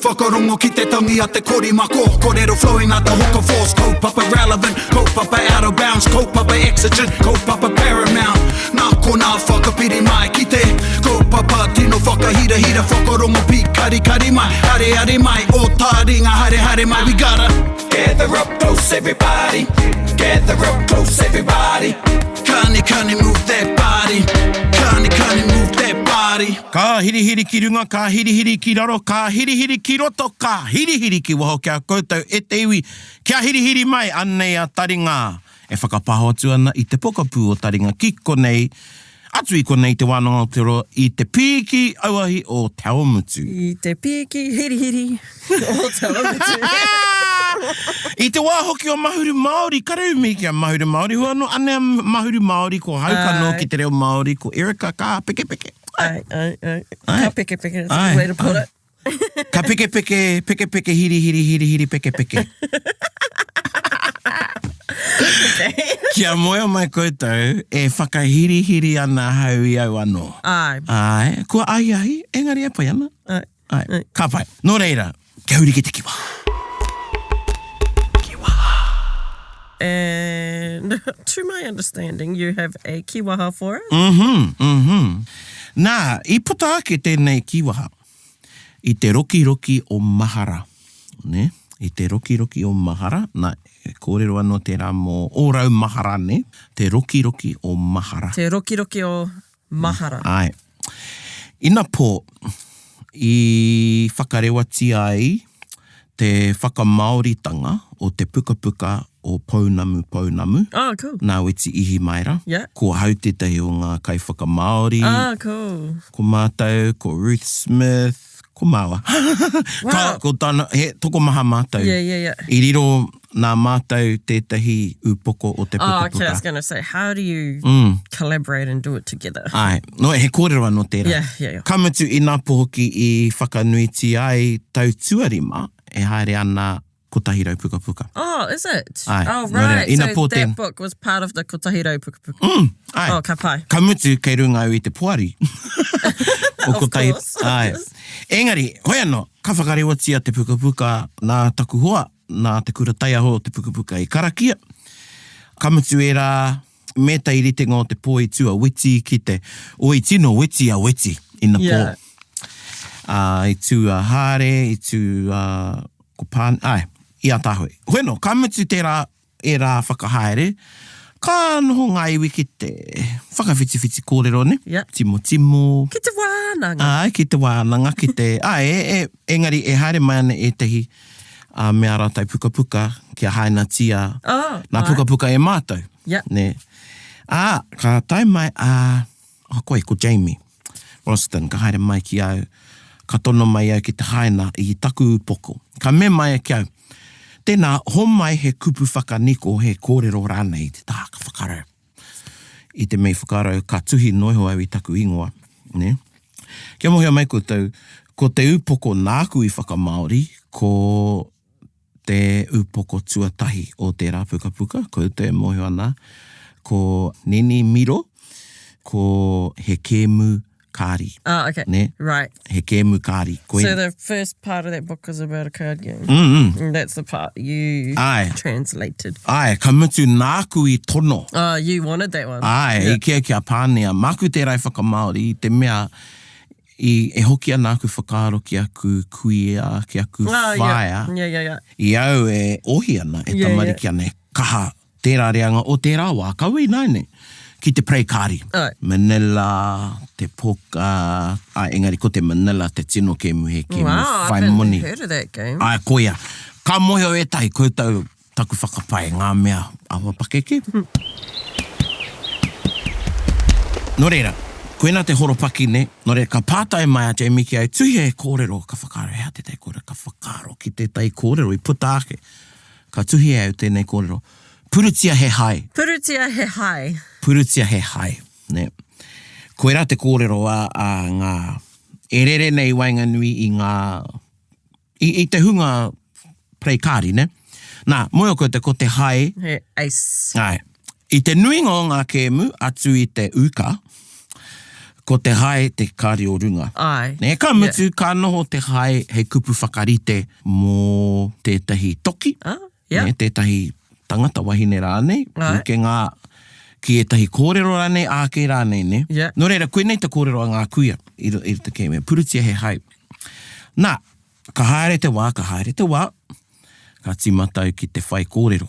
Whakarongo ki te tangi a te korimako Korero flowing like the hook of force Kaupapa relevant, kaupapa out of bounds Kaupapa exigent, kaupapa paramount Nā konā whakapiri mai ki te Kaupapa tino whakahirahira Whakarongo pīkarikari mai Areare mai, o tāringa haere haere mai We gotta gather up close everybody Gather up close everybody Kani kani move that body Kani kani move that body Ka hirihiri ki runga, ka hirihiri ki raro, ka hirihiri ki roto, ka hirihiri ki waho ki a koutou e te iwi, kia hirihiri mai anei a Taringa e whakapaho atu ana i te pokapū o Taringa ki konei, atu i konei i Te Wānanga o Aotearoa i te pīki auahi o Te Awamutu. I te pīki hirihiri o Te Awamutu. I te wā hoki o Mahuru Māori, ka rūmi ki a Mahuru Māori, hua anō, anei a Mahuru Māori, ko Haukano ki te reo Māori, ko Erica ka pekepeke. Ai, ai, ai. Ka pekepeke, that's a good way to put it. Ka pekepeke, pekepeke, hiri, hiri, hiri, hiri, pekepeke. Kia moea mai koutou, e whakahirihiri ana ahau i au anō. Ai. Ai, kua ahiahi, engari e pai ana. Ai. Ai, ka pai. Nō reira, kia huri ki te kiwaha. Kiwaha. And to my understanding, you have a kiwaha for us? Mhm, mhm. Nā, i puta ake tēnei kiwaha i te rokiroki o mahara, nē? I te rokiroki o mahara, nā, he kōrero anō tērā mō ō rau mahara, nē? Te rokiroki o mahara. Te rokiroki o mahara. Āe. Inapō, i whakarewatia ai te whakamāoritanga o te pukapuka o Pounamu Pounamu, Oh, cool. nā Witi Ihimaera. Yeah. Ko ahau tētahi o ngā kaiwhakamāori. Ah, cool. Ko mātou, ko Ruth Smith, ko māua. Wow. Ka, ko tana, he tokomaha mātou. Yeah, yeah, yeah. I riro nā mātou tētahi upoko o te Oh, pukapuka. okay, I was going to say, how do you Mm. collaborate and do it together? Āe, no, he kōrero anō tērā. Yeah, yeah, yeah. Ka mutu inapō hoki i whakanuitia ai tau tuarima e haere ana 100 pukapuka. Oh, is it? Āe, Oh, nō reira, right. So inapō that tēnā. book was part of the 100 pukapuka. Mm, āe. Oh, ka pai. Ka mutu kei runga au i te poari. o Of kotahi, course, of āe. course. Engari, hoi anō, ka whakarewatia te pukapuka nā taku hoa, nā te kura taiaho o te pukapuka i karakia. Ka mutu ērā me tai ritenga o te pō i tū a Weti ki te, o i tino weti a Weti ina pō. Yeah. Ā, i tū a Hāre, i tū a, ko Pāne, āe, i Ataahue. Hoi anō, ka mutu tērā ērā whakahaere, ka noho ngā iwi ki te whakawhitiwhiti kōrero, ne? Yeah. Timotimo. Ki te wānanga. Āe, ki te wānanga, ki te, āe, e, e, engari e haere mai ana ētahi ā, me ā rātou pukapuka kia hainatia oh, nā pukapuka e mātou. Yeah. Ne? Ā, ka tae mai a, oh, koe, ko Jamie Roston, ka haere mai ki au, ka tono mai au ki te haina i taku upoko. Ka mea mai ki au, tēnā, homai he kupu whakaniko, he kōrero rānei i te taha ka whakarau. I te mea i whakarau, ka tuhi noa iho au i taku ingoa, ne? Kia mōhio mai koutou, ko te upoko nāku i whakamāori, ko te upoko tuatahi o tērā pukapuka, koutou e mōhio ana, ko Nini Miro, ko He Kēmu Kāri. Oh, okay. Nē? Right. He Kēmu Kāri. Koe... So the first part of that book is about a card game. Mm, mm. And that's the part you Āe. translated. Āe, ka mutu nāku i tono. Oh, you wanted that one. Āe, yeah. i kīia ki a Pānia, māku tērā i whakamāori i te mea i, e hoki ana aku whakaaro ki aku kuia, ki aku oh, yeah. whaea. Yeah, yeah, yeah. I au e ohi ana, e Yeah, tamariki yeah. ana, e kaha tērā reanga o tērā wā, kaua ināianei, ki te parei kāri. Āe. Manila, te poka, āe, engari ko te Manila te tino kēmu, he kēmu Wow, whai I've moni. heard of that game. Āe, koia. Ka mōhio ētahi koutou taku whakapae ngā mea awa pakeke. Nō reira, koina te horopaki, nē? Nō reira, ka pātai mai a Jamie ki au, tuhia he kōrero, ka whakaaro, he aha tētahi kōrero? Ka whakaaro ki tētahi kōrero i puta ake. Ka tuhi e au tēnei kōrero. Purutia he hae. Purutia he hae. Purutia he hae, nē. Koirā te kōrero a, a ngā, e rere nei i waenganui i ngā, i, i te hunga parei kāri, nē. Nā, mōhio koutou ko te hae. He ace. Āe. I te nuinga o ngā kēmu, atu i te uka, Ko te hae te kāri o runga. Āe. Nē, ka mutu, ka noho te hae hei kupu whakarite mō tētahi toki, Ah, yeah. nē, tētahi tangata wahine rānei, Āe. pūkenga ki ētahi kōrero rānei, āke rānei, nē. Yeah. Nō reira, koinei te kōrero a ngā kuia i i roto ki me purutia he hae. Nā, ka haere te wā, ka haere te wā, ka tīmata au ki te whaikōrero.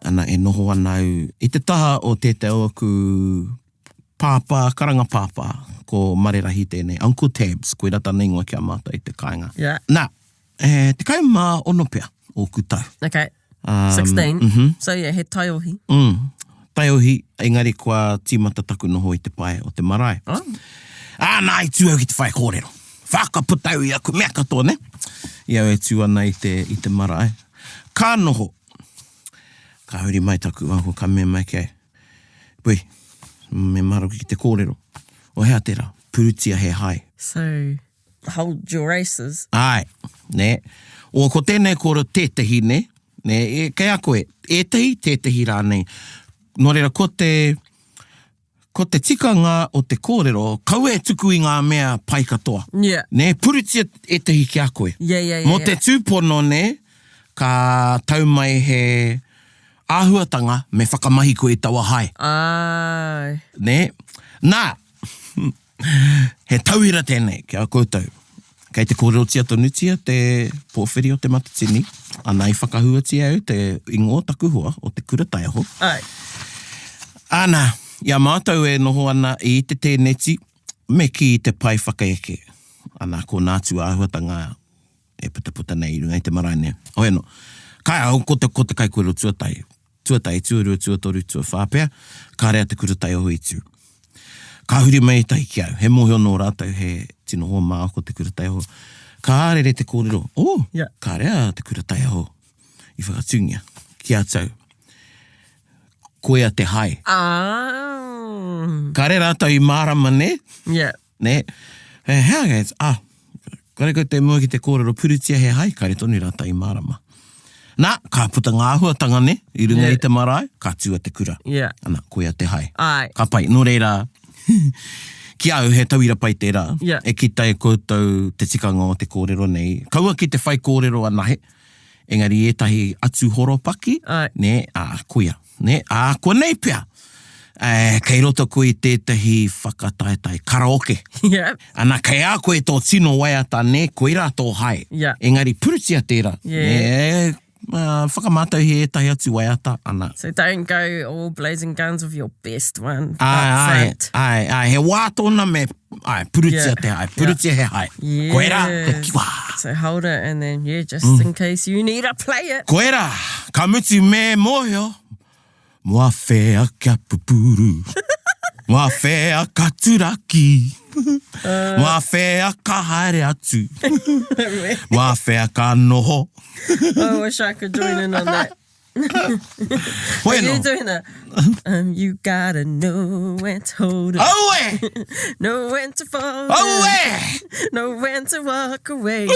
Ana, e noho ana au i te taha o tētahi o aku pāpā, karanga pāpā, ko Marerahi tēnei, Uncle Tabs, koirā tana ingoa ki a mātou i te kāinga. Yeah. Nā, e, 16 pea ōku tau. Okay. Um, 16. Mm -hmm. So yeah, he taiohi. Mm, taiohi, engari kua tīmata taku noho i te pae o te marae. Oh. Ā, nā, i tū au ki te whaikōrero. Whakaputa au i aku mea katoa, ne? I au e tū ana i te, i te marae. Ka noho. Ka huri mai taku uncle, ka mea mai ki au, Pui, me maroke ki te kōrero. O hea tērā? Purutia he hae. So, hold your races. Āe, nē. O, ko tēnei kōrero tētehi, nē? Nē, e, kei a koe, ētehi, tētehi rānei. Nō reira, ko te, Ko te tikanga o te kōrero, kaua e tuku i ngā mea pai katoa. Yeah. Nē, purutia ētahi ki a koe. Yeah, yeah, yeah, Mō te yeah. tūpono, nē, ka tau mai he āhuatanga me whakamahi koe i taua hae. Āe. Nē? Nā, he tauira tēnei ki a koutou. Kei te kōrerotia tonutia te pōwhiri o Te Matatini, ana i whakahuatia au te ingoa o taku hoa o te kura taiaho. Āe. Ana, i a mātou e noho ana i te tēneti, me kī te pae whakaeke. Ana, ko nā tūāhuatanga e putaputa nei i runga i te marae nei. Hoi anō, kai au, ko te, ko te kaikōrero tuatahi, tuatahi, tuarua, tuatoru, tuawhā pea, kāre a Te Kura Taioho i tū. Ka huri mai ētahi ki au, he mōhio nō rātou he tino hoa māu ko Te Kura Taiaho. Ka rere te kōrero, oh, Yeah. kāre a Te Kura Taiaho i whakatūngia ki a tau. Koia te hae. Ah. Kāre rātou i mārama, nē? Yeah. Nē? He hea kei, ah, kare koutou i mua ki te kōrero purutia he hai, kare tonu rātou i mārama. Nā, ka puta ngā āhuatanga, nē, i runga Yeah. i te marae, ka tū a te kura. Yeah. Ana, koia te hae. Āe. Ka pai, nō reira, ki a au he tauira pai tērā, Yeah. e kite ai koutou te tikanga o te kōrero nei. Kaua ki te whaikōrero anahe, engari ētahi atu horopaki, Āe. nē, ā, koia, nē, ā, konei pea, e, kei roto koe i tētahi whakataetae karaoke. Yeah. Ana, kei a koe tō tino waiata, nē, koirā tō hae. Yeah. Engari purutia tērā, Yeah. nē, ā, whakamātauhia ētahi atu waiata, ana. So don't go all blazing guns with your best one Āe, up āe, front. āe, āe, he wā tōna me, āe, purutia Yeah. te hae, purutia he hae. Yeah. Koirā te kiwa. So hold it and then, yeah, just Mm. in case you need to play it. Koirā, ka mutu me mōhio, Moa whea kia pupuru, moa whea ka turaki, moa whea ka haere atu, moa whea ka noho. I wish I could join in on that. Hoi Are you anō. doing that? Um, you gotta know when to hold up, Aue! know when to fold Aue! know when to walk away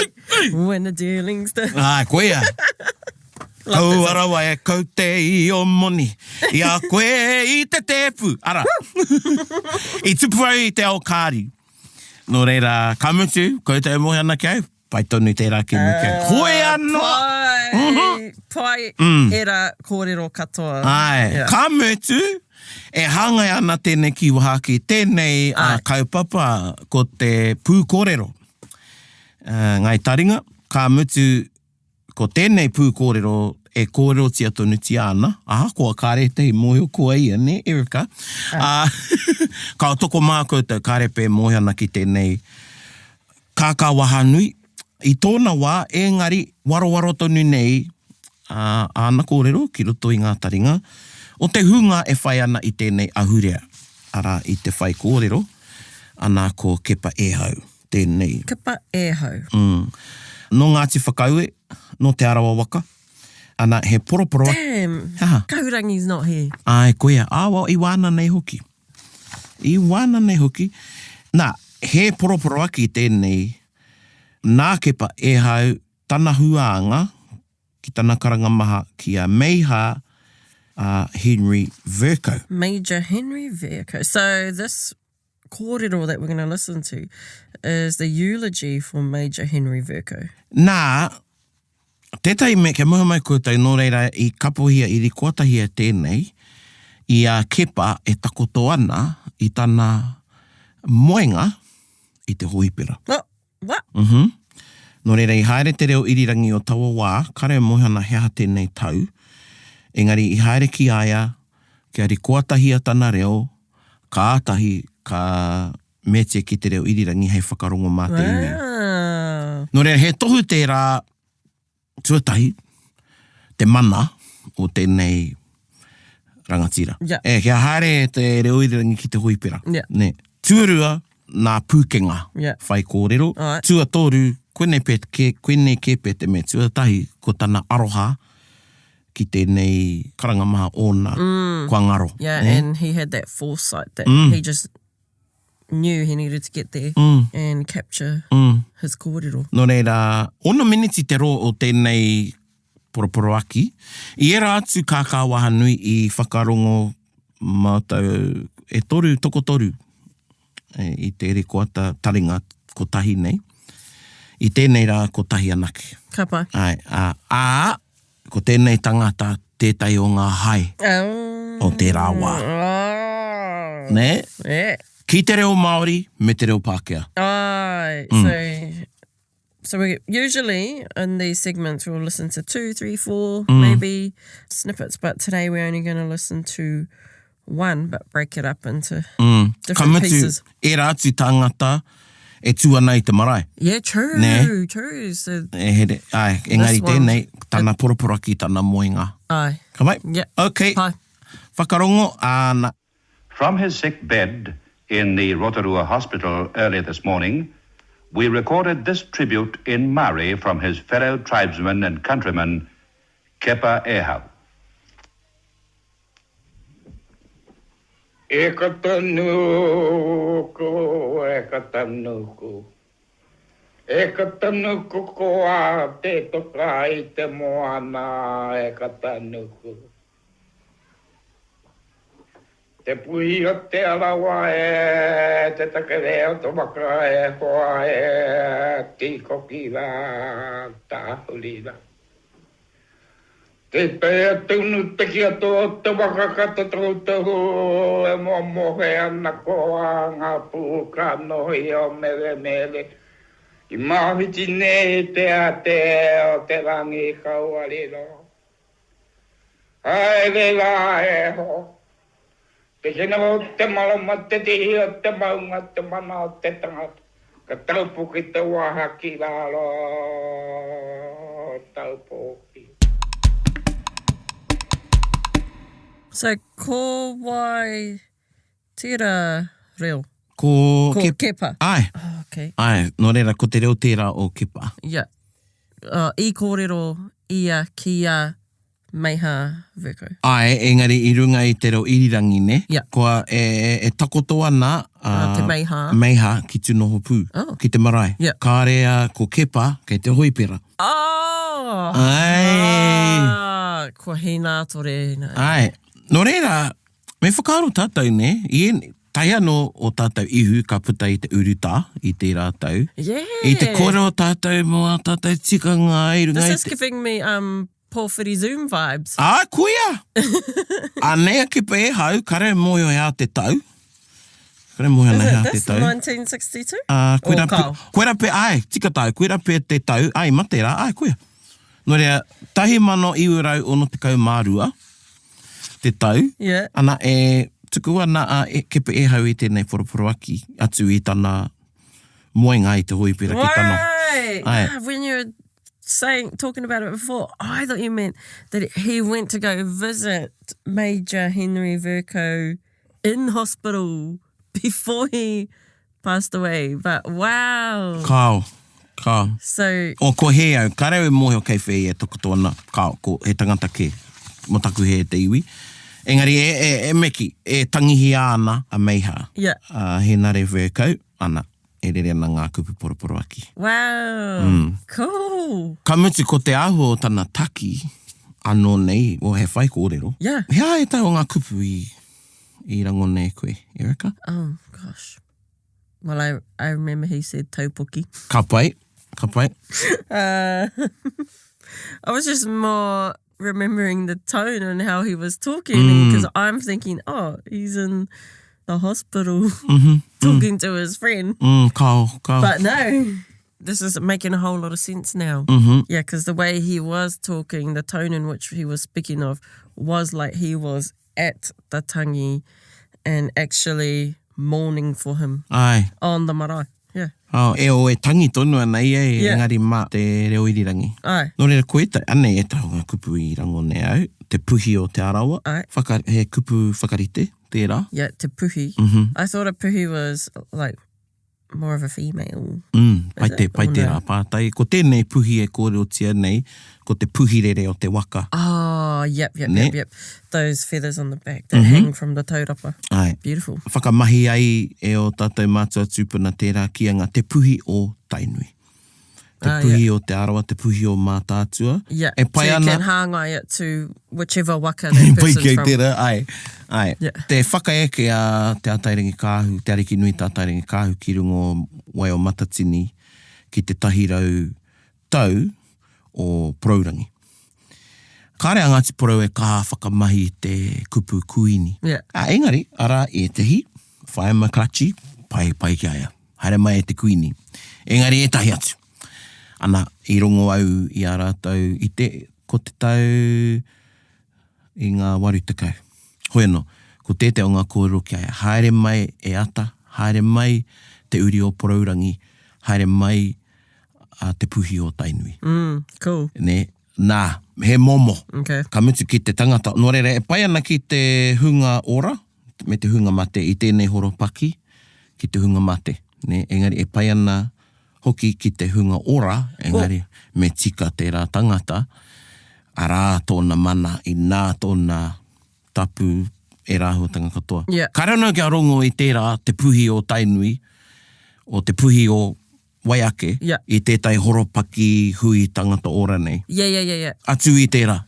when the dealing's done. Ai, koia. Kaua rawa e kaute i o moni, i a koe i te tēpu. Ara. I tupu au i te ao kāri. Nō reira, ka mutu, koutou e moe ana ki au, pai tonu tērā ki muri ki au. Hoi anō! Pai, pai era kōrero katoa. Āe, Yeah. ka mutu, e hāngai ana tēnei kīwaha ki tēnei Āe. kaupapa, ko te pūkōrero. Uh, Ngāi Taringa, ka mutu, Ko tēnei pūkōrero e kōrerotia tonutia ana, ahakoa kāre ētahi mōhio ko a ia, nē, Erica? Ā, ka tokomā koutou kāre pea e mōhio ana ki tēnei kākā wahanui i tōna wā, engari warowaro tonu nei ā, āna kōrero ki roto i ngā taringa o te hunga e whai ana i tēnei ahurea, arā, i te whaikōrero, ana ko Kepa Ehau. Tēnei. Kepa Ehau. Mm. Nō Ngāti Whakaue, nō Te Arawa waka. Ana, he poroporoa. Damn! He aha? Kahurangi's not here. Āe, koia. Ā, well, i wāna nei hoki. I wāna nei hoki. Nā, he poroporoaki tēnei nā Kepa Ehau tana huānga ki tana karanga maha ki a Meiha a Henry Vercoe. Major Henry Vercoe. So this. kōrero that we're going to listen to is the eulogy for Major Henry Vercoe. Nā, tētahi mea kia muha mai koutou, nō reira i kapohia, i rikoatahia tēnei, i a Kepa e takoto ana i tana moenga i te hōhipera. Oh, what? Mhm. Nō reira i haere te reo irirangi o taua wā, kare e mōhio ana he aha tēnei tau, engari i haere ki a ia kia rikoatahia tana reo, kātahi ka meatia ki te reo irirangi hei whakarongo mā te iwi. Wow. Nō reira he tohu tērā Tuatahi, te mana o tēnei rangatira. Yeah. E, kia haere te reo irirangi ki te hoipera. Yeah. Nē. Tuarua, nā pūkenga yeah. whai kōrero. Right. Tuatoru, koinei pea, ke, koinei kē pea te mea tuatahi, ko tana aroha ki tēnei karanga maha ōna mm. kua ngaro. Yeah, nē? and he had that foresight that mm. he just knew he needed to get there mm. and capture mm. his kōrero. Nō reira, ono miniti te roa o tēnei poroporoaki. I ērā atu kākā wahanui i whakarongo mātou e toru, tokotoru e, i te rekoata taringa kotahi nei. I tēnei rā kotahi anake. Ka pai. Ai, a, a, Ko tēnei tangata tētahi o ngā hae o tērā wā. Nē? Ki te reo Māori me te reo Pākehā. Āe, so, so we usually in these segments we'll listen to two, three, four maybe snippets, but today we're only going to listen to one but break it up into mm. different Ka mutu, pieces. ērā atu tāngata e tū ana i te marae. Yeah, true, Nē? true. So, E here, ai, engari one. tēnei, tana poroporaki, tana moenga. Ai. Ka mai? Yeah. Okay. Pai. Whakarongo, āna. From his sick bed in the Rotorua Hospital early this morning, we recorded this tribute in Maori from his fellow tribesman and countryman, Kepa Ehau. E ka tanuku, e ka tanuku, E ka tanuku ko a te toka i te moana, e ka tanuku. Te puhi o Te Arawa e, te takere o te waka e hoa e, tīkoki rā, tāhuri rā. Te taea tonu te ki atu o te waka ka totohutohu e momohe ana ko a nga pu kanohi o Meremere i mawhiti nei te ate o te rangi kauariro. Haere ra e ho, Te hina o te marama, te tihi o te maunga, te mana o te tangata, ka taupoki te waha ki raro, taupoki. So, ko wai tera reo? Ko, Ko Kep- Kepa. Ae. Oh, okay. Ae, nō reira, ko te reo tērā o Kepa. Yeah. Uh, I kōrero ia ki a Meiha Vercoe. Ae, engari i runga i te reo irirangi, ne? Yeah. Kua e, e, e takoto ana a Ah, te Meiha. Meiha ki Tunohopū, Oh. ki te marae. Yeah. Kāre a ko Kepa kei te hoipera. Oh! Ae. Ah, kua hīnātore. Ae. Nō reira, me whakaaro tātou, ne? I ēnei, tae anō o tātou ihu ka puta i te urutā i tērā tau. Yeah. I te kōrero tātou mō ā tātou tikanga i runga This i is te... giving me um, pōwhiri Zoom vibes. Ā, koia! Anei a Kepa e hau, kare e mōhio he aha te tau. Kare e mōhio ana Is he aha it te this, tau. 1962? Ā, koira Or pe, kao? koira pe, āe, tika tāu, koira pe te tau, āe, mate rā, āe, koia. Nō reira, 1962 te tau, Yeah. ana, e tuku ana a Kepa Ehau i tēnei poroporoaki atu i tana moenga i te hōhipera ki tana. Right! Āe. Ah, when you were saying, talking about it before, I thought you meant that he went to go visit Major Henry Vercoe in hospital before he passed away. But wow! Kāo, kāo. So, O, ko hē au, kāre au e mōhio kei whea ia e takoto ana, kāo, ko he tangata kē, mō taku hē te iwi. Engari e, e, e meki, e tangihia ana a Meiha, Yeah. a Henare Vercoe, ana, e rere ana ngā kupu poroporoaki. Wow! Cool! Ka mutu ko te āhua o tana taki anō nei, well, he whaikōrero. Yeah. He aha ētahi o ngā kupu i, i rangona e koe, Erica? Oh, gosh. Well, I, I remember he said taupoki. Ka pai, ka pai. Uh, I was just more remembering the tone and how he was talking because mm. I'm thinking, oh, he's in the hospital mm -hmm. talking mm. to his friend. Mm, kao, kao. But no, this is making a whole lot of sense now. Mm -hmm. Yeah, because the way he was talking, the tone in which he was speaking of was like he was at the tangi and actually mourning for him Ai. on the marae. Yeah. Oh, e o e tangi tonu ana ia e yeah. engari mā te reo irirangi. Ai. Nō reira, ko ētahi, anei ētahi o ngā kupu i rangone au, te puhi o Te Arawa. Ai. Whaka, he kupu whakarite, tērā. Yeah, te puhi. Mm -hmm. I thought a puhi was like more of a female. Mm, pai te, pai tērā pātai. Ko tēnei puhi e kōrerotia nei, ko te puhirere o te waka. Oh, yep, yep, Nē? yep, yep. Those feathers on the back that mm -hmm. hang from the taurapa. Ai. Beautiful. Whakamahi ai e ō tātou mātua tūpuna tērā kīanga te puhi o Tainui. Te Ah, puhi o Te Arawa, te puhi o Mātaatua. Yeah, E pai so you ana... can hāngai it to whichever waka that Pai person's kei from. tērā, ai, ai. Yeah. Te whakaeke a Te Atairangikaahu, Te Arikinui Te Atairangikaahu ki runga o Waiomatatini ki te 100 tau o Porourangi. Kāre a Ngāti Porou e kaha whakamahi i te kupu kuini. Yeah. Ā, engari, arā ētehi, Whaea McClutchie, pai, pai ki a ia. Haere mai e te kuini. Engari ētahi atu. Ana, i rongo au i a rātou i te, ko te tau i ngā 80. Hoi anō, ko tētahi o ngā kōrero ki a ia, haere mai e Ata, haere mai te uri o Porourangi, haere mai a Te Puhi o Tainui. Mm, cool. Nē? Nā, he momo. Okay. Ka mutu ki te tangata. Nō reira, e pai ana ki te hunga ora me te hunga mate i tēnei horopaki ki te hunga mate, nē? Engari e pai ana hoki ki te hunga ora, engari me tika tērā tangata, arā tōna mana, inā tōna tapu, ērā āhuatanga katoa. Yeah. Kāre anō kia rongo i tērā te puhi o Tainui, o te puhi o wai ake Yeah. i tētahi horopaki hui tangata ora nei. Yeah, yeah, yeah, yeah. Atu i tērā.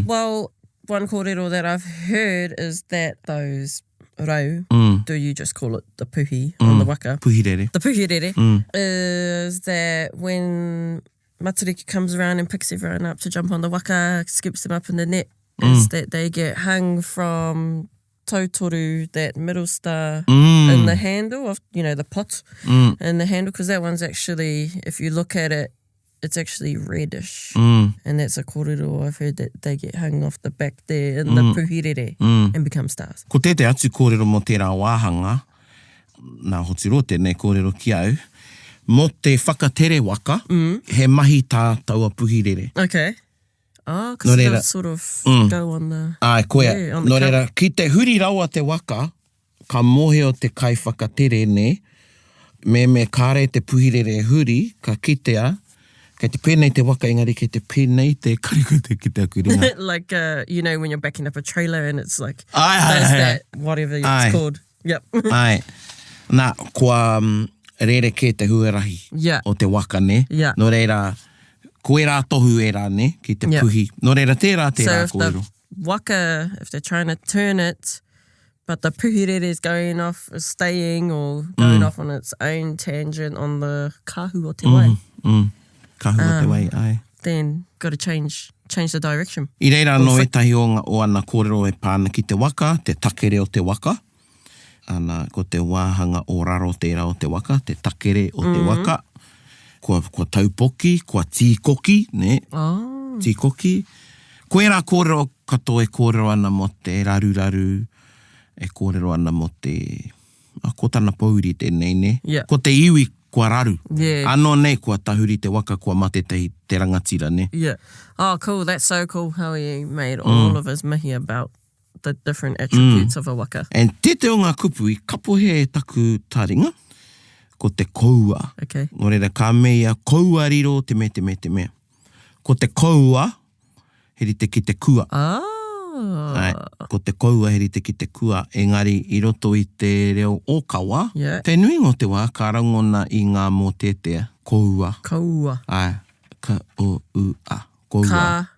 Well, one kōrero that I've heard is that those rau, do you just call it the puhi on the waka? Puhirere. The puhirere is that when Matariki comes around and picks everyone up to jump on the waka, scoops them up in the net, is that they get hung from tautoru, that middle star in the handle of, you know, the pot in the handle, because that one's actually, if you look at it, it's actually reddish. And that's a kōrero I've heard that they get hung off the back there in the puhirere and become stars. Ko tētahi atu kōrero mō tērā wāhanga, nā Hoturoa tēnei kōrero ki au, mō te whakatere waka, he mahi tā taua puhirere. Okay. Oh, because Nō reira- they'll sort of go on the... Āe, koia. Yeah, on the Nō reira, ki te huri rawa te waka, ka mōhio te kaiwhakatere nē, mēmē kāre te puhirere e huri, ka kitea, kei te pēnei te waka engari kei te pēnei te karikau te kite aku ringa. like, uh, you know, when you're backing up a trailer and it's like, Aye, aye, does aye, that, whatever it's Aye. called. Yep. Āe. Nā, kua um, rerekē te huarahi Yeah. o te waka, nē? Yeah. Nō reira, ko ērā tohu ērā, nē, ki te Yeah. puhi. Nō reira, tērā, So tērā if the kōrero. waka, if they're trying to turn it, but the puhirere is going off, is staying or going Mm. off on its own tangent on the kahu o te wai, Mm. Kahu o te wai, āe. then got to change change the direction. I reira anō ētahi o, ngā, o ana kōrero e pā ana ki te waka, te takere o te waka. Ana, ko te wāhanga o raro tērā o te waka, te takere o te waka. Kua, kua taupoki, kua tīkoki, nē? Oh. Tīkoki. Ko ērā kōrero katoa e kōrero ana mō te raruraru, e kōrero ana mō te... Ah, ko tana pōuri tēnei, nē? Yeah. Ko te iwi kua raru. Yeah. Anō nei kua tahuri te waka, kua mate te, te rangatira, nē? Yeah. Oh, cool. That's so cool how he made all of his mihi about the different attributes of a waka. And tete o ngā kupu i kapohea e taku taringa, ko te koua. Okay. Nō reira, ka mea koua riro te mea, te mea, te mea. Ko te koua, he rite ki te kua. Oh. Ai, ko te koua he rite ki te kua, engari i roto i te reo ōkawa, Yeah. te nuinga o te wā ka rangona i ngā mōteatea, koua. Koua. Ai, K-O-U-A, koua. Ka.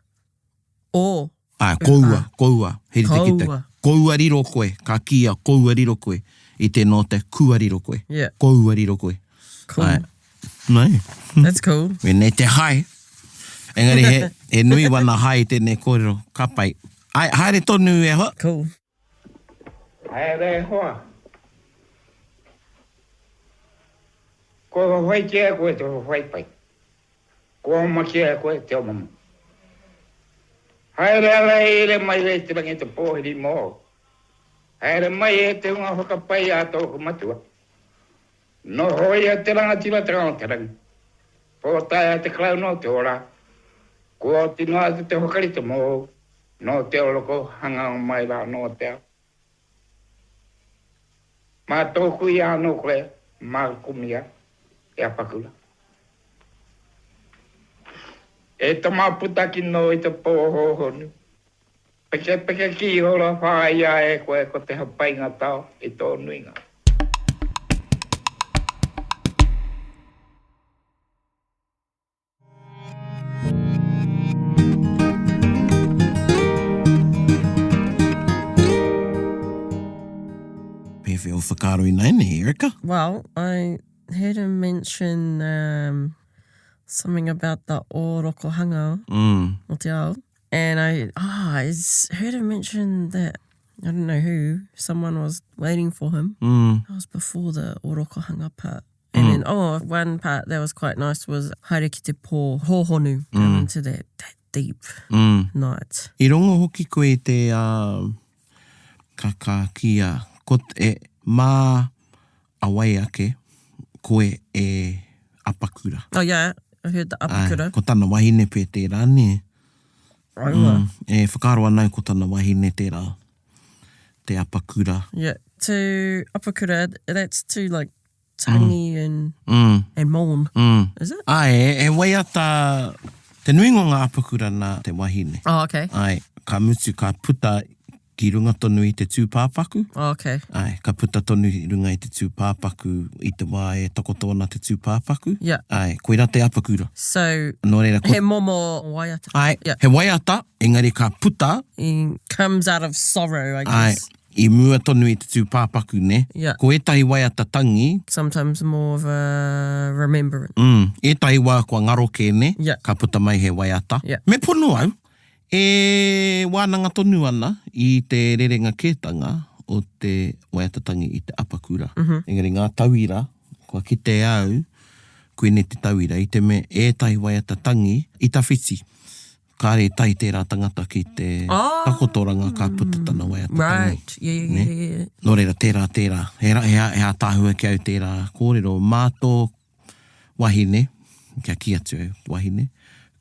O. Āe, koua, koua, he rite ki te Koua. koua riro koe, ka kīia koua riro koe. I tēnā o te kua riro koe. Yeah. Koua riro koe. Cool. Ai. Nē. That's cool. Wēnei te hae. Engari he, he nui wana hae i tēnei kōrero. Ka pai. Ai, haere tonu e hoa. Cool. Haere e hoa. Kua whawhaitia e koe te whawhai pai. Kua omatia e koe te omama. Haere ara e ere mai rei te rangi te pōhiri mōu. Haere mai e te hunga whakapai a tōku matua. Nohoia te rangatiratanga o te rangi. Pōtaea te Karauna o te ora. Kua oti noa atu te whakarite mōu, nō te oroko hanganga mai rā anō te ao. Mā tōku ia anō koe mākumia e Apakura. E tama puta ki nō i te pō hōhonu. Pekepeke ki hora whāia e koe ko te hapainga tao i tō nuinga. Pēwhea o whakaaro ināianei, Erica? Well, I heard him mention um, something about the ōrokohanga mm. o te ao. And I, oh, I heard him mention that, I don't know who, someone was waiting for him. Mm. That was before the ōrokohanga part. And mm. then, oh, one part that was quite nice was haere ki te pō hōhonu, mm. go into that, that deep mm. night. I rongo hoki koe i te uh, ka, ka kia, ko, e, mā a wai ake koe e apakura. Oh yeah, I heard the apakura. Ai, ko tana wahine pē tērā, nē? Aua. Mm, e whakaaro ana au ko tana wahine tērā, te apakura. Yeah, to apakura, that's to like tangi mm. and, mm. and mourn, mm. is it? Ai, he waiata, te nuinga o ngā apakura nā te wahine. Oh, okay. Ai, ka mutu, ka puta ki runga tonu i te tūpāpaku. Oh, okay. Āe, ka puta tonu i runga i te tūpāpaku i te wā e takoto ana te tūpāpaku. Yeah. Āe, koirā te apakura. So, Nō reira, ko... he momo waiata. Āe, yeah. he waiata, engari ka puta... It comes out of sorrow, I guess. Āe, i mua tonu i te tūpāpaku, nē. Yeah. Ko ētahi waiata tangi... Sometimes more of a remembrance. Mm, ētahi wā kua ngaro kē, nē. Yeah. Ka puta mai he waiata. Yeah. Me pono au, E wānanga tonu ana i te rerenga kētanga o te waiata tangi i te apakura. Engari ngā tauira, kua kite au, koinei te tauira, i te mea ētahi waiata tangi i tawhiti, kāre i tae tērā tangata ki te takotoranga ka puta tana waiata tangi. Right, yeah, yeah, yeah, yeah. Nō reira, tērā, tērā. He, he, he ātaahua ki au tērā kōrero. Mā tō Wahine, kia kī atu au, wahine,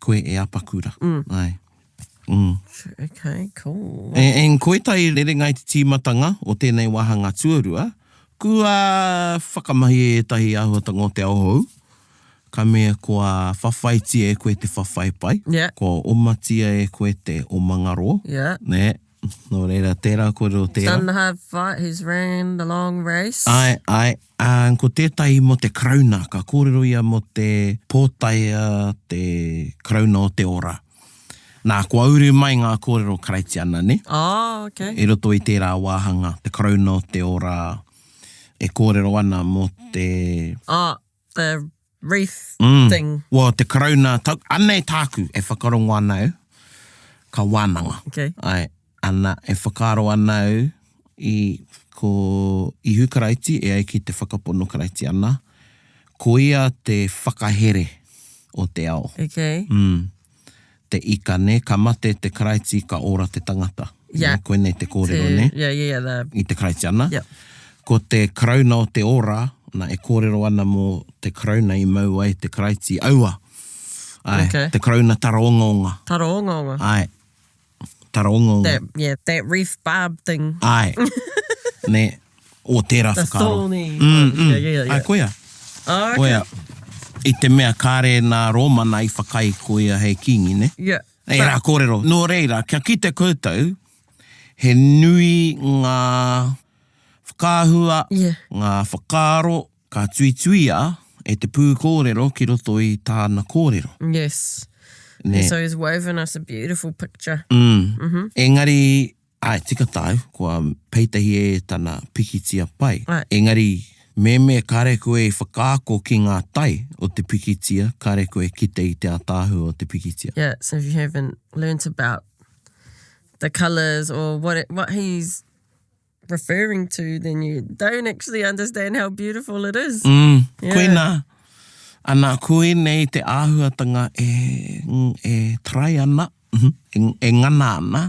koe e apakura. Mm. Ai. Mm. Okay, cool. E, and ko ētahi rerenga i te tīmatanga o tēnei wāhanga tuarua, kua whakamahi e ētahi āhuatanga o te ao hou, ka mea kua whawhaitia e koe te whawhai pai, yeah. kua omatia e koe te omanga roa, yeah. nē, Nō reira, tērā kōrero tērā. He's done the hard fight, he's ran the long race. Āe, āe. Ā, ko tētahi mō te Karauna, ka kōrero ia mō te pōtae te Karauna o te ora. Nā, kua uru mai ngā kōrero Karaitiana, nē? Oh, okay. I roto i tērā wāhanga, te Karauna o te ora e kōrero ana mō te... Oh, the wreath mm. thing. Well, te karauna, ta, anei tāku e whakarongo ana au, ka wānanga. Okay. Ai, ana, e whakaaro ana au i ko Ihu Karaiti e ai ki te whakapono Karaitiana, ko ia te whakahere o te ao. Okay. Mm. te ika, nē, ka mate te Karaiti, ka ora te tangata. Yeah. Nē, koinei te kōrero, Te, nē? yeah, yeah, yeah, the, I te Karaitiana. Yeah. Ko te karauna o te ora, na, e kōrero ana mō te karauna i mau ai te Karaiti aua. Āe, Okay. te karauna taraongaonga. taraongaonga. Āe, taraongaonga. That, yeah, that reef barb thing. Āe, nē, o tērā The whakaaro. thorny. Mm, mm. Yeah, yeah, yeah. Āe, koia. Oh, okay. Koia. I te mea kāre nā Rōmana i whakaae koia hei kīngi, nē? Yeah. Ērā kōrero. Nō reira, kia kite koutou, he nui ngā whakaahua, Yeah. ngā whakaaro ka tuituia e te pūkōrero ki roto i tāna kōrero. Yes. Nē. So he's woven us a beautiful picture. Mm. Engari, Āe, tika tāu, kua peitahi e tana pikitia pai. Āe. Engari, mehemea kāre koe i whakaako ki ngā tae o te pikitia, kāre koe kite i te ātaahua o te pikitia. Yeah, so if you haven't learnt about the colours or what it, what he's referring to, then you don't actually understand how beautiful it is. Mm, yeah. Koina, ana, koinei te āhuatanga e, e try ana, mm, e, e ngana ana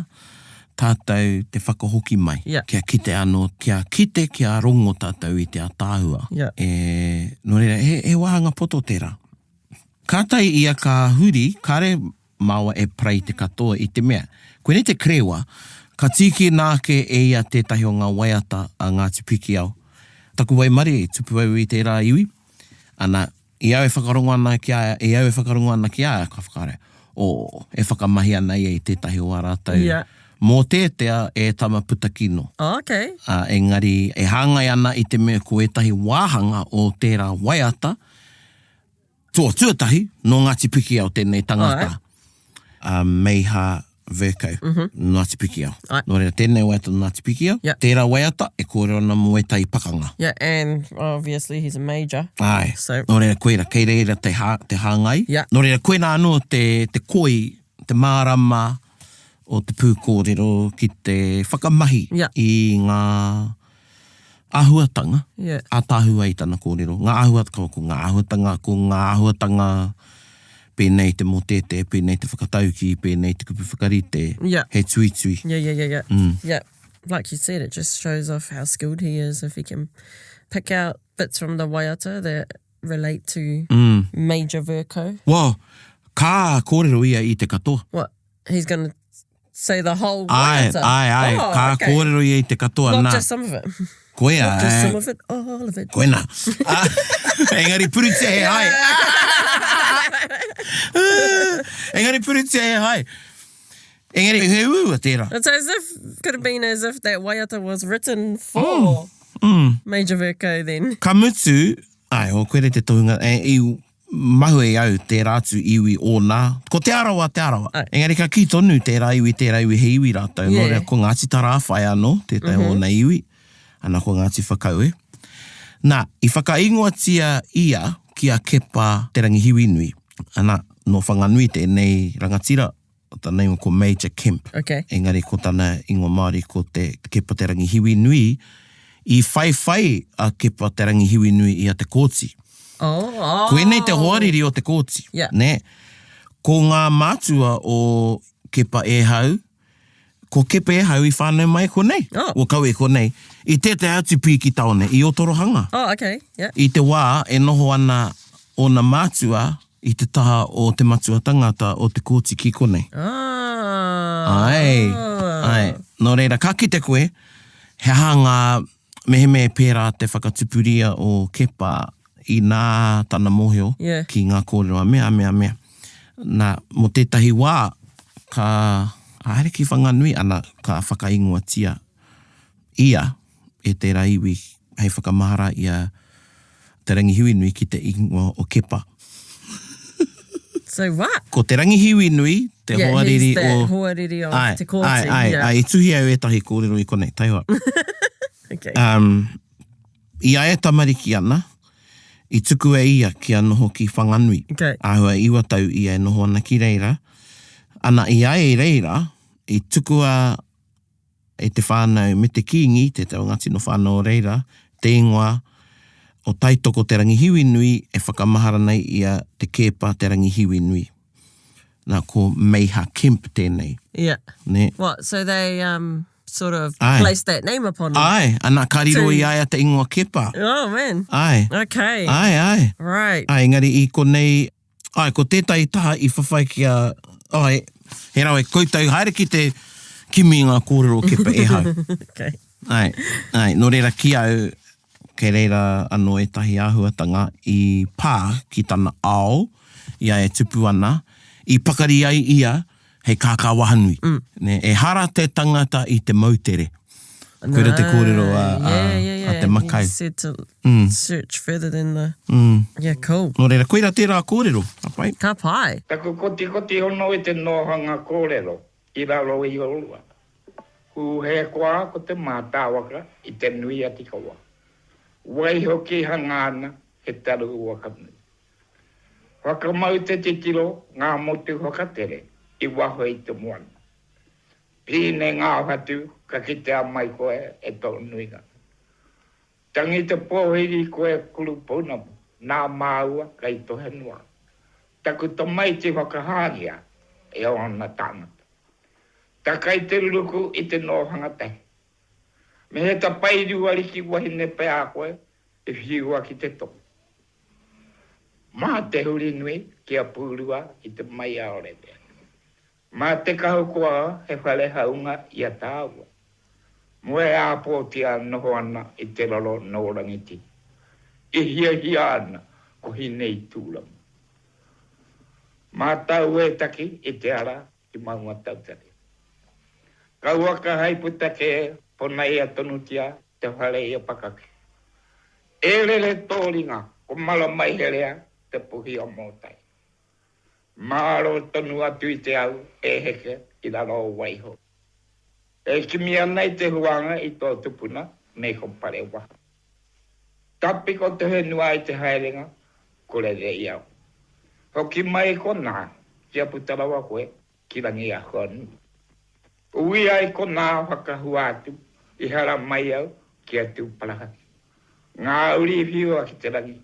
tātou te whakahoki mai. Yeah. Kia kite anō, kia kite, kia rongo tātou i te ataahua. Yeah. E, nō reira, he, he wāhanga poto tērā. Kātahi ia ka huri, kare Māua e parei te katoa i te mea, koinei te krewa, ka tīkina ake e ia tētahi o ngā waiata a Ngāti Pikiao. Taku waimarie i tupu au i tērā iwi, ana, i au e whakarongo ana ki a ia, i au e whakarongo ana ki a ia, ka whakaaro, oh, e whakamahi ana ia i tētahi o ā rātou Yeah. mōteatea e Tama Puta Kino. Oh, okay. Ā, engari e hāngai ana i te mea ko ētahi wāhanga o tērā waiata, Tō tuatahi, nō Ngāti Pikiao tēnei tangata, a Meiha Vercoe, Ngāti Pikiao. Nō reira, tēnei waiata nō Ngāti Pikiao, tērā waiata e kōrero ana mō ētahi pakanga. Yeah, and obviously he's a major. Āe. So. Nō reira, koira, kei reira te, hā, te hāngai. Yeah. Nō reira, koina anō te, te koi, te mārama o te pūkōrero ki te whakamahi yeah. i ngā āhuatanga, yeah. ātaahua i tana kōrero. Ngā āhuatanga, ko ngā āhuatanga, ko ngā āhuatanga pēnei te mōteete, pēnei te whakataukī, pēnei te kupu whakarite, yeah. he tuitui. Yeah, yeah, yeah, yeah. Mm. Yeah. Like you said, it just shows off how skilled he is if he can pick out bits from the waiata that relate to mm. Major Vercoe. Well, ka kōrero ia i te katoa. What? He's gonna say the whole Ai, waiata? ai, ai, Oh, ka okay. kōrero ia i te katoa, Not nā. just some of it. Koia, Not just eh. some of it, all of it. Koina. Ah, engari puritia he hai. Engari puritia he hai. Engari he uua tērā. It's as if, could have been as if that waiata was written for Mm. Major Vercoe then. Ka mutu, ai, o koe te tohunga, e, i mahue i au tērā atu iwi ōna, ko Te Arawa, Te Arawa. Ai. Engari ka kī tonu tērā iwi, tērā iwi, he iwi rātou. Yeah. Nō reira, ko Ngāti Tarāwhai anō, tētahi mm -hmm. ōna iwi, ana ko Ngāti Whakaue. Nā, i whakaingoatia ia ki a Kepa Te Rangihiwinui. Ana, nō Whanganui tēnei rangatira, Ko tana ingoa ko Major Kemp. Okay. Engari ko tana ingoa Māori ko te Kepa Te Rangihiwinui. I whaiwhai a Kepa Te Rangihiwinui i a Te Kooti. Oh, oh. Koinei te hoariri o Te Kooti. Yeah. Nē? Ko ngā mātua o Kepa Ehau, ko Kepa Ehau i whānau mai konei. Oh. Ua kaua i konei. I tētahi atu pī ki taone, i Ōtorohanga. Oh, okay. Yeah. I te wā e noho ana ōna mātua I te taha o te matua tangata o Te Kooti ki konei. Ah. Ae, ae. Nō reira, ka kite koe, he aha ngā, mehemea e pērā te whakatupuria o Kepa inā tana mōhio Yeah. ki ngā kōrero a mea, a mea, a mea. Nā, mō tētahi wā, ka haere ki Whanganui, ana, ka whakaingoatia ia e tērā iwi hei whakamahara i a Te Rangihiwinui ki te ingoa o Kepa. So what? Ko Te Rangihiwinui te yeah, hoariri he's that o... hoariri o Ai, Te Kooti. Ai, ai, yeah. ai, i tuhi au ētahi kōrero i konei, taihoa. Okay. Um, i a e tamariki ana, i tukua ia kia noho ki Whanganui. Okay. Āhua iwa tau ia e noho ana ki reira. Ana i a e reira, i tukua e te whānau me te Kīngi, tētahi o ngā tino whānau o reira, te ingoa o Taitoko Te Rangihiwinui e whakamahara nei i a Te Keepa Te Rangihiwinui. Nā, ko Meiha Kemp tēnei. Yeah. Nē. What, so they um, sort of Aye. placed that name upon him? Āe, ana ka riro To- i a ia te ingoa Kepa. Oh, man. Āe. Okay. Āe, āe. Right. Āe, engari i konei, Āe, ko tētahi taha i whawhai ki a, āe, he rawe koutou haere ki te kimi i ngā kōrero o Kepa Ehau. Okay. Āe, āe, nō reira ki au, kei reira anō ētahi āhuatanga i pā ki tana ao, i a e tupu ana, i pakari ai ia hei kākā wahanui. Mm. Nē, ehara te tangata i te moutere. Koira te kōrero a, a, yeah, yeah, yeah. a te Makai. He said to search further than the... Yeah, cool. Nō reira, koira tērā kōrero. Ka pai. Ka pai. Taku kotikoti hono i te nohanga kōrero i raro i orua. Hūhē koa ko te mātāwaka i te nui a Tikawa. Waihoki hanga ana he taru waka nui. Whakamau te titiro ngā motu whakatere i waho i te moana. Pīne ngā whatu ka kitea mai koe e tō nuinga. Tangi te pōhiri koe kuru pounamu nā māua kei tohe noa. Taku tamaiti whakahāngia e ōna tāngata. Takai te ruruku i te nōhanga tahi. Me he tapairu ariki wahine pea koe i whiua ki te tohu. Mā te huri nui kia pūrua i te maiaorere. Mā te kahu koa he whare haunga i a tāua. Moe ā-pōtia noho ana i te roro nō Rangitihi. I hiahia ana ko Hineitūrama. Mā tāu e taki i te ara ki Maungatautari. Kauaka hei puta kē, ponaia tonutia te whare i a Pakake. E rere tō ringa, ko Maramaiherea te puhi o Mōtai. Mārō tonu atu i te au e heke ki raro o Waihou. E kimi ana i te huānga i tō tupuna me ko Parewaha. Tapiko te whenua i te haerenga, ko rere i au. Hoki mai konā, kia puta rawa koe ki Rangiahuanui. Ui ai konā whakahua atu, i hara mai au ki a Tūparahaki. Ngā uri whiua ki te rangi,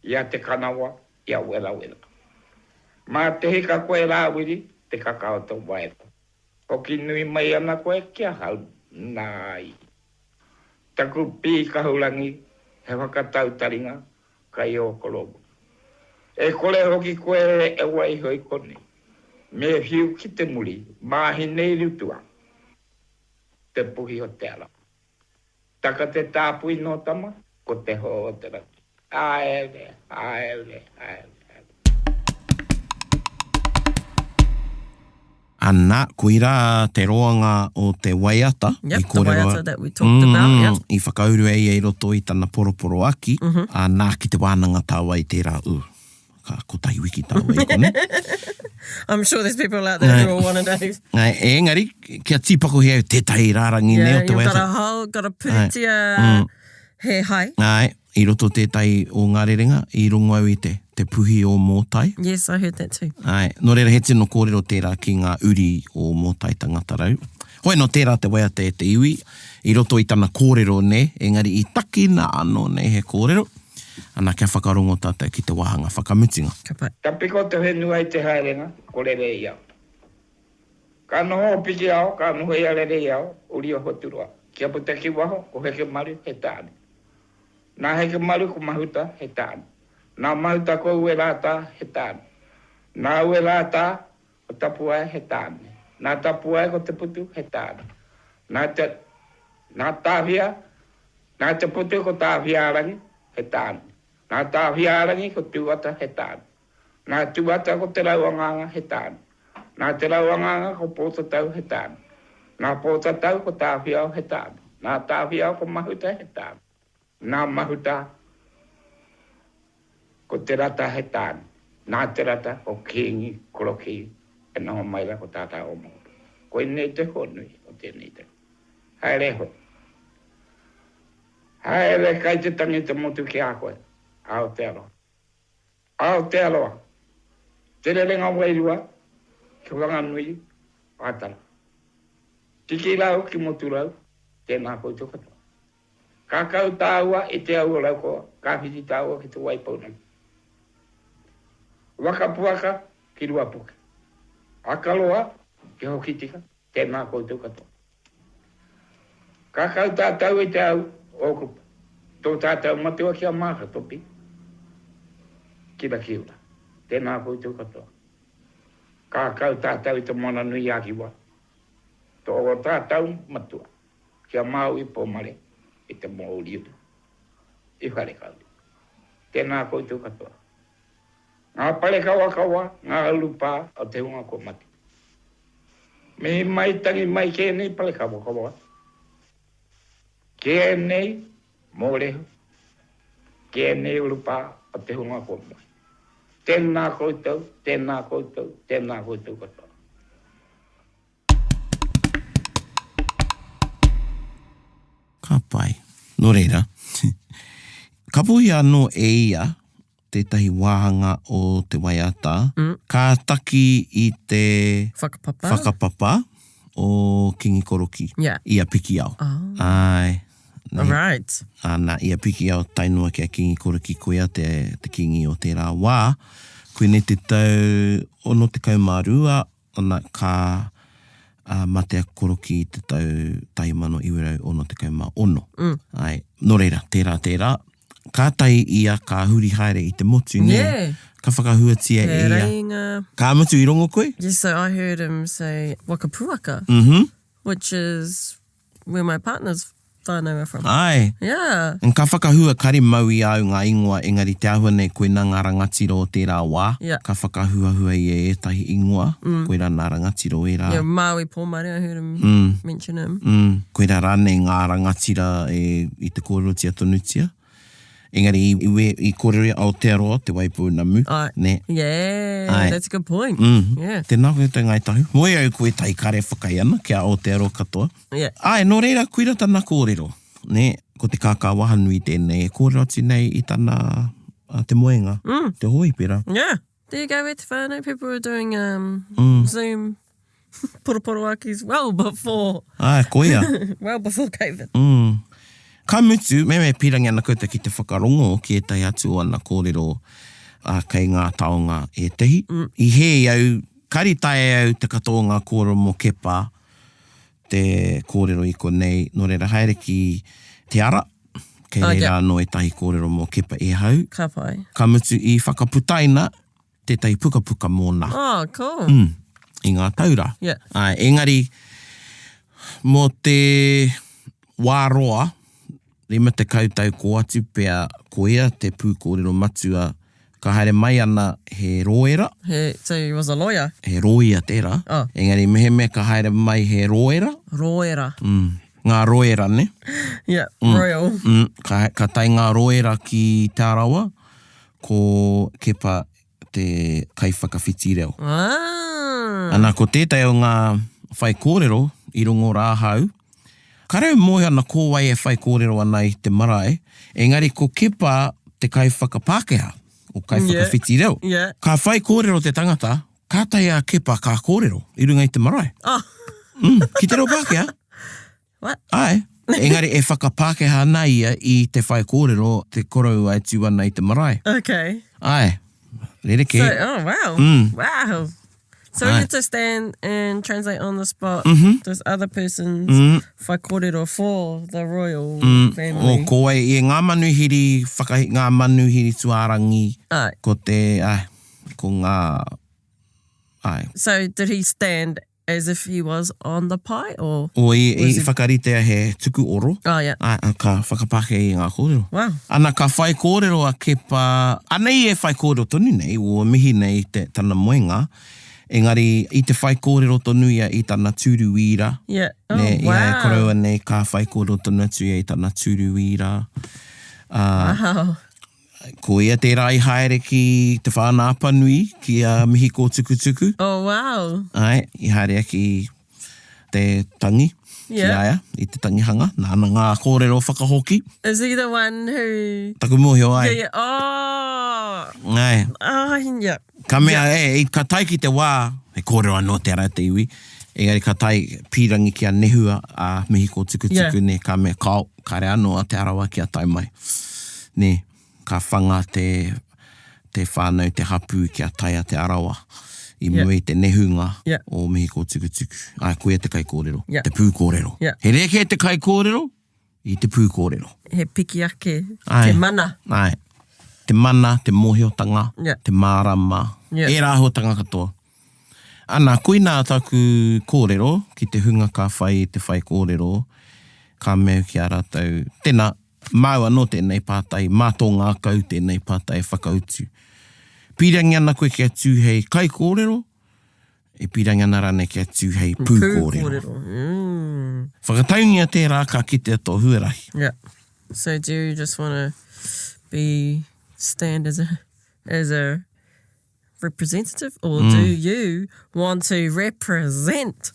i a Te Kanawa, i a Werawera. Mā te hika koe Rāwiri, te kaka o te waeroa. Hoki nui mai ana koe ki ahau, nāi. Taku pī kahurangi, he whakatau taringa, kai ō koroua. E kore hoki koe e waiho i konei. Me whiu ki te muri, mā Hineirutua, te puhi o te ara. Taka te tāpui nō tama, ko te hō o te rangi. Haere, haere, haere, haere. Ana, koirā te roanga o te waiata yep, i kōrero. The waiata that we talked mm, about, yep. I whakauru e ia i roto i tana poroporoaki, mm -hmm. ā, nā ki te wānanga tāua i tērā ū. Ka kotahi wiki tāua i konei. I'm sure there's people out there who will want to know. Nā, engari, kia tīpakohia au tētahi rārangi yeah, nei o te you've waiata. got a whole, got a puritia mm. he hai. Āe, i roto tētahi o ngā rerenga, i rongo au i te, te puhi o Mōtai. Yes, I heard that too. Āe, nō reira he tino kōrero tērā ki ngā uri o Mōtai Tangata Rau. Hoi nō tērā te waiata e te iwi, i roto i tana kōrero nē, engari i takina anō nei he kōrero, ana kia whakarongo tātou ki te wāhanga whakamutunga. Ka pai. Ka piko te whenua i te haerenga, ko Rereiao. Ka noho o Pikiao, ka noho i a Rereiao, uri o Hoturoa. Kia puta ki waho, ko Hekemaru, he tāne. Nā Hekemaru ko Mahuta, he tāne. Nā Mahuta ko Uerātā, he tāne. Nā Uerātā ko Tapuae, he tāne. Nā Tapuae ko Te Putu, he tāne. Nā Te, nā Tāwhia, nā Te Putu ko Tāwhiārangi, he tāne. Nā Tāwhiārangi ko Tūata, he tāne. Nā Tūata ko Te Rauangaanga, he tāne. Nā Te Rauangaanga ko Pōtatau, he tāne. Nā Pōtatau ko Tāwhiao, he tāne. Nā Tāwhiao ko Mahuta, he tāne. Nā Mahuta ko Te Rata, he tāne. Nā Te Rata ko Kīngi Korokī e noho mai rā ko Tātā o Mokopuna. Koinei te huanui o tēnei take. Haere hoe. Haere kai te tangi te motu ki a koe, Aotearoa. Aotearoa, Te Rerenga Wairua ki Whanganui a Tara. Tiki rau ki Moturau, tēnā koutou katoa. Ka kau tāua i te au o Raukawa, ka whiti tāua ki Te Waipounamu. Wakapuaka ki Ruapuke. Akaroa ki Hokitika, tēnā koutou katoa. Ka kau tātou i te au o Kupe, tō tātou matua ki a Maaka Topi, ki Rakiura. Tēnā koutou katoa. Ka kau tātou i te Moana nui a Kiwa, tō tātou matua ki a Māui Pōmare i te Mōuriuri, i Wharekauri. Tēnā koutou katoa. Ngā parekawakawa, ngā urupā o te hunga kua mate. Mihi mai, tangi mai ki ēnei parekawakawa, ki ēnei mōrehu, ki ēnei urupā o te hunga kua moe. Tēnā koutou, tēnā koutou, tēnā koutou katoa. Ka pai. Nō reira, kapohia anō e ia tētahi wāhanga o te waiata, ka taki i te Whakapapa. whakapapa o Kingi Koroki, Yeah. i a Pikiao. Āe. Nei, Right. Ana, i a Pikiao tae noa ki a Kingi Koroki, koia te, te kingi o tērā wā. Koinei te tau 62, Ana, ka mate a Koroki i te tau 1966. Āe, nō reira, tērā, tērā. Kātahi ia ka huri haere i te motu, nē? Yeah. Ka whakahuatia e He ia. reinga. Ka mutu i rongo koe? Yes, so I heard him say Wakapuaka, which is where my partner's whānau are from. Āe. Yeah. And ka whakahua kare mau i a au ngā ingoa engari te āhua nei koinā ngā rangatira o tērā wā. Yeah. Ka whakahuahua ia i ētahi ingoa, koirā nā rangatira o ērā. Yeah, Māui Pōmare, I heard him mention him. Mm. Koirā rānei ngā rangatira e, i te kōrerotia tonutia. Engari i, i, i kōrero i Aotearoa, Te Waipounamu, Ai. nē. Yeah, Ai. that's a good point. Mm. Yeah. Tēnā koutou Ngāi Tahu. Moe au ko ētahi kare whakai ana ki a Aotearoa katoa. Yeah. Āe, nō reira, koira tana kōrero, nē, ko te kākā wahanui tēnei e kōrero atu nei i tana, a, te moenga, mm. te hōhipera. Yeah. There you go, e te whānau. People were doing um, mm. Zoom poroporoakis well before. Āe, koia. well before COVID. Mm. Ka mutu, me me pīrangi ana koutou ki te whakarongo ki ētahi atu o ana kōrero ā, kei ngā taonga ētahi. Mm. I hē au, kari taea au te katoa o ngā kōrero mō Kepa, te kōrero i konei, nō reira haere ki Te Ara, kei reira yeah. anō ētahi kōrero mō Kepa Ehau. Ka pai. Ka mutu i whakaputaina tētahi pukapuka mōna. Oh, cool. Mm, i ngā taura. Yeah. Āe, engari, mō te wā roa, 50 tau kō atu pea, koia te pūkōrero matua, ka haere mai ana he rōera. He, so he was a lawyer? He rōia tērā. Oh. Engari mehemea ka haere mai he rōera. Rōera. Mm. Ngā rōera, ne? Yeah, mm. royal. Mm. Ka, ka tae ngā rōera ki Te Arawa, ko Kepa te kaiwhakawhiti reo. Ah. Ana, ko tētahi o ngā whaikōrero i rongo rā ahau, Kāre au mōhio ana ko wai e whaikōrero ana i te marae, engari ko Kepa te kaiwhakapākehā, o kaiwhakawhiti reo. Yeah. Ka whaikōrero te tangata, kātahi a Kepa ka kōrero i runga i te marae. Oh. Mm, ki te reo Pākehā. What? Āe. Engari e whakapākehā ana ia i te whaikōrero te koroua e tū ana i te marae. Okay. Āe. Rerekē. So, oh, wow. Mm. Wow. So Aye. we get to stand and translate on the spot Mm -hmm. this other person's mm. whaikōrero for the royal mm. family. O, ko wai, i ngā manuhiri, whakahi, ngā manuhiri tuārangi, Aye. ko te, ai, ko ngā, ai. So did he stand As if he was on the pae or? O i, i whakaritea he tuku oro. Oh yeah. Ā, ka whakapākehā i ngā kōrero. Wow. Ana ka whai kōrero a Kepa, anei e whai kōrero tonu nei, ua mihi nei te, tana moenga, engari i te whai kōrero tonu ia i tana tūru wīra. Yeah. Oh, Nē, wow. i a e koroua nei ka whai kōrero tonu atu ia i tana tūru wīra. Ā, Wow. Ko ia tērā i haere ki Te Whānau-a-Apanui, ki a Mihi Kōtukutuku. Oh, wow. Āe, i haere ia ki te tangi, ki Yeah. a ia, i te tangihanga. Nāna ngā kōrero whakahoki. Is he the one who... Taku mōhio, āe. Yeah, yeah. Oh! Āe. Oh, yeah. Ka mea, e, ka tae ki te wā, he kōrero anō tērā te iwi, engari ka tae pīrangi kia nehua a Mihi Kōtukutuku, Yeah. nē, ka mea, kāo, kāre anō a Te Arawa kia tae mai. Nē, ka whanga te, te whānau, te hapū kia tae a Te Arawa i Yeah. mua i te nehunga Yeah. o Mihi Kōtukutuku. Āe, koia te kaikōrero, Yeah. te pūkōrero. Yeah. He rerekē te kaikōrero i te pūkōrero. He piki ake Āe. te mana. Āe. Te mana, te mōhiotanga, Yeah. te mārama, Yeah. ērā āhuatanga katoa. Ana, koinā taku kōrero ki te hunga ka whai i te whaikōrero, ka mea ki a rātou, tēnā, māu anō tēnei pātai, mā tō ngākau tēnei pātai e whakautu. Pīrangi ana koe kia tū hei kaikōrero, e pīrangi ana rānei kia tū hei pūkōrero. Pūkōrero. Mm. Whakataungia tērā ka kitea tō huarahi. Yeah. So do you just want to be stand as a as a. representative or do you want to represent?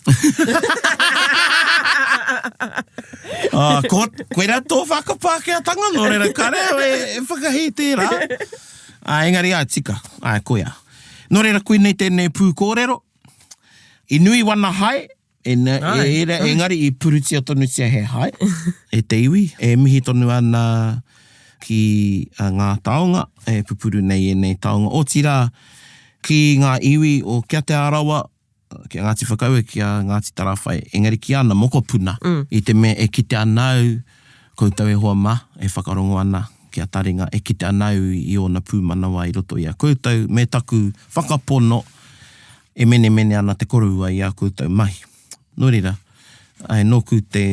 Ah, ko, koira tō whakapākehātanga, nō reira kare au e, e whakahē tērā. Ah, engari ai, tika, ai, koia. Nō reira, koinei tēnei pūkōrero. I nui wana hae, e, e, e, engari i purutia tonutia he hae e te iwi. E mihi tonu ana ki ngā taonga e pupuru nei ēnei taonga. Otirā, ki ngā iwi o Kia Te Arawa, ki a Ngāti Whakaue, ki a Ngāti Tarawhai, engari ki ana mokopuna, i te mea e kite ana au, koutou e hoa mā, e whakarongo ana ki a Taringa, e kite ana au i ōna pūmanawa i roto i a koutou, me taku whakapono, e menemene ana te koroua i ā koutou mahi. Nō reira, āe, nōku te,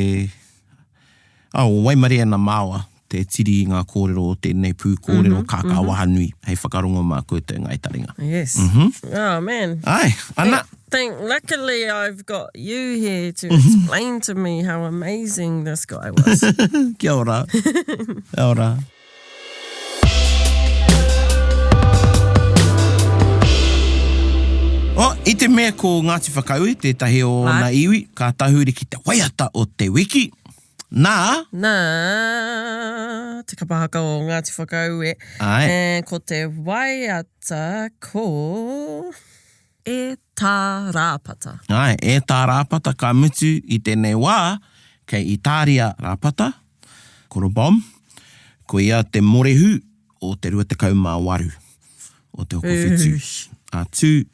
ā, waimarie ana māua te tiri i ngā kōrero o tēnei pūkōrero kākā wahanui hei whakarongo mā koutou Ngāi Taringa. Yes. Oh, man. Āe, ana. Thank, luckily I've got you here to explain to me how amazing this guy was. Kia ora. Kia ora. Oh, i te mea ko Ngāti Whakaue tētahi o ōna iwi, ka tahuri ki te waiata o te wiki. Nā. Nā, te kapa haka o Ngāti Whakaue. Āe. And ko te waiata ko E Tā Rāpata. Āe, E Tā Rāpata ka mutu i tēnei wā, kei Itāria Rāpata, Koro Bomb, ko ia te morehu o te 28 o Te Hokowhitu a Tū,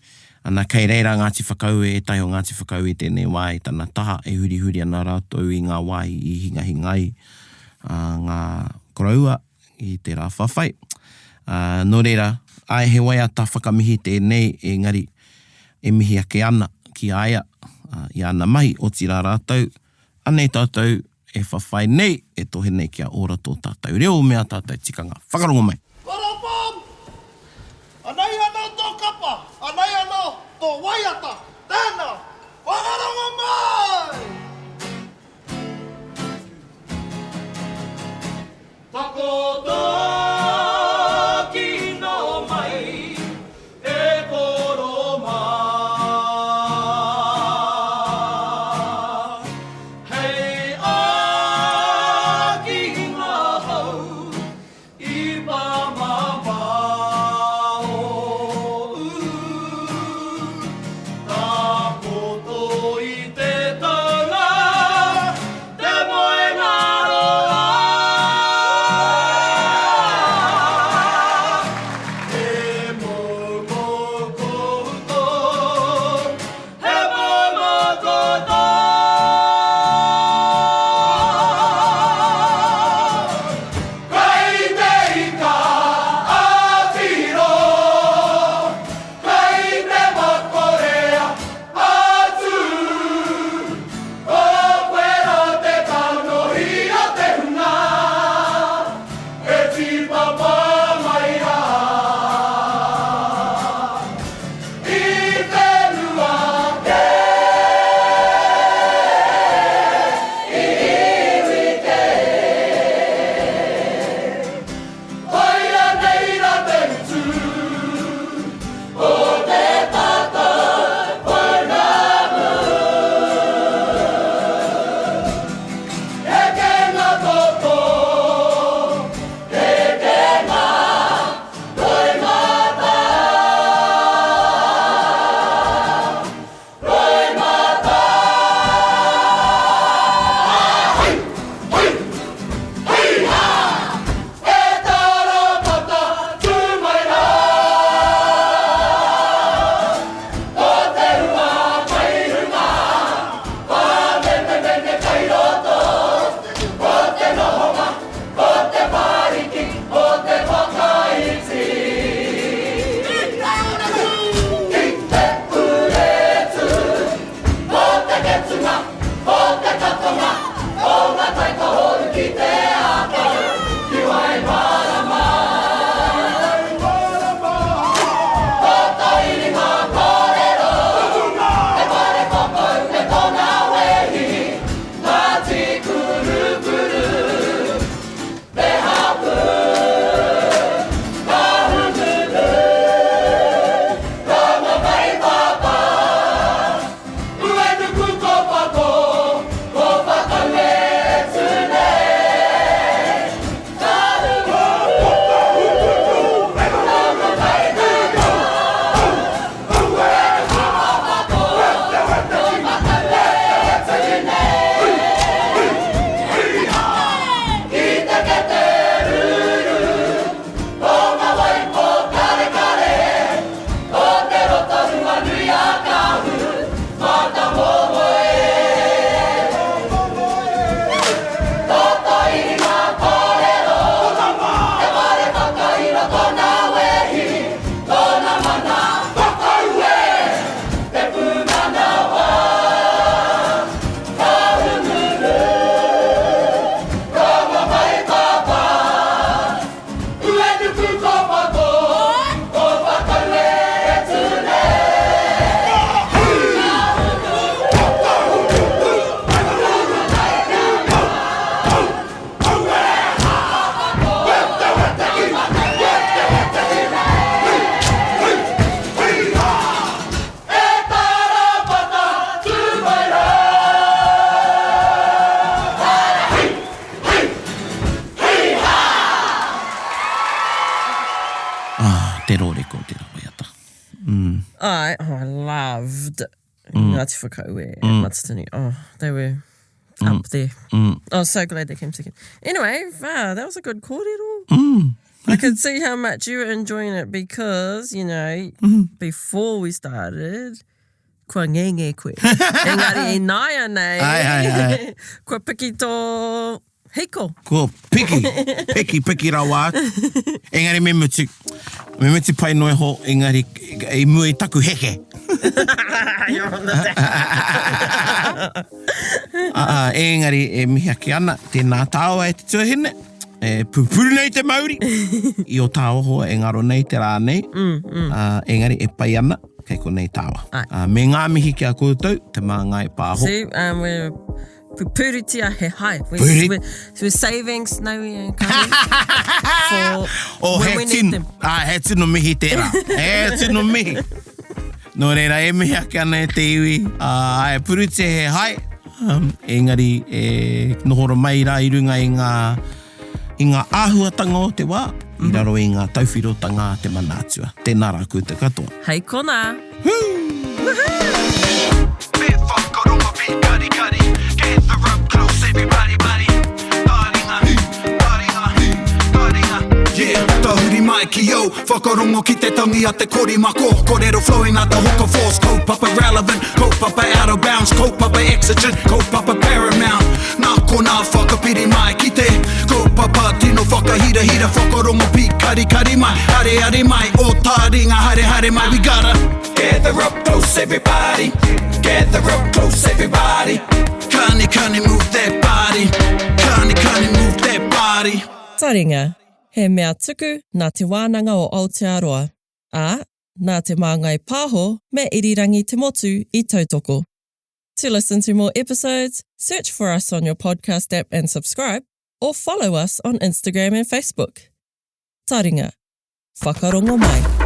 ana kei reira Ngāti Whakaue, ētahi o Ngāti Whakaue i tēnei wā i tana taha e hurihuri ana rātou i ngā wāhi i hingahinga ai ngā koroua i te rā whawhai. Nō reira, āe he waiata whakamihi tēnei engari e mihi ake ana ki a ia i āna mahi, otirā rātou, anei tātou E whawhai nei, e tohe nei kia ora tō tātou reo me ā tātou tikanga. Whakarongo mai! Koro Bomb! Anei anō tō kapa, anei anō tō waiata, tēnā, whakarongo mai! Takoto kino mai e koro mā. Hei āki ngā hau i pāmamao ū. Takoto i te. Ngāti Whakaue and Matatini. Oh, they were up there. I was so glad they came second. Anyway, wow, that was a good kōrero. I could see how much you were enjoying it because, you know, before we started, kua ngenge koe. Engari i nāianei, Ai, ai, ai. kua piki tō hiko. Kua piki, piki, piki rawa atu. Engari me mutu, me mutu pai noa iho, engari i mua i taku heke. You're on the down. Aa, engari e mihi ake ana, tēnā tāua e te tuahine, e pupuru nei te mauri, i o tāoho e ngaro nei te rā nei, mm, mm. engari e pai ana, kei konei tāua. Ā, me ngā mihi ki a koutou, Te Māngai Pāho. See, um, we're Puritia he hai. We're, Puri- we're, we're saving Snowy and Kahu for Oh, when he we need tino, them. ah, he tino mihi tērā. He tino mihi. Nō reira, e mihi ake ana e te iwi, ah, e purutia he hai, um, engari e nohoro mai rā i runga i ngā, i ngā āhuatanga o te wā, i raro i ngā tauwhirotanga a te mana atua. Tēnā rā koutou katoa. Hei konā! Me whakarongo pīkarikari Gather up close everybody buddy Taringa, taringa, taringa Yeah, tahuri mai ki au Whakarongo ki te tangi a te korimako Korero flowing like the hook of force Kaupapa relevant, kaupapa out of bounds Kaupapa exigent, kaupapa paramount Nā konā whakapiri mai ki te Kaupapa tino whakahirahira Whakarongo pīkarikari mai Areare mai, o taringa haere haere mai We gotta gather up close everybody Gather up close everybody Kani kani move that body Kani kani move that body Taringa, he mea tuku nā Te Wānanga o Aotearoa, ā, nā Te Māngai Pāho me Irirangi Te Motu i tautoko. To listen to more episodes, search for us on your podcast app and subscribe, or follow us on Instagram and Facebook. Taringa, whakarongo mai.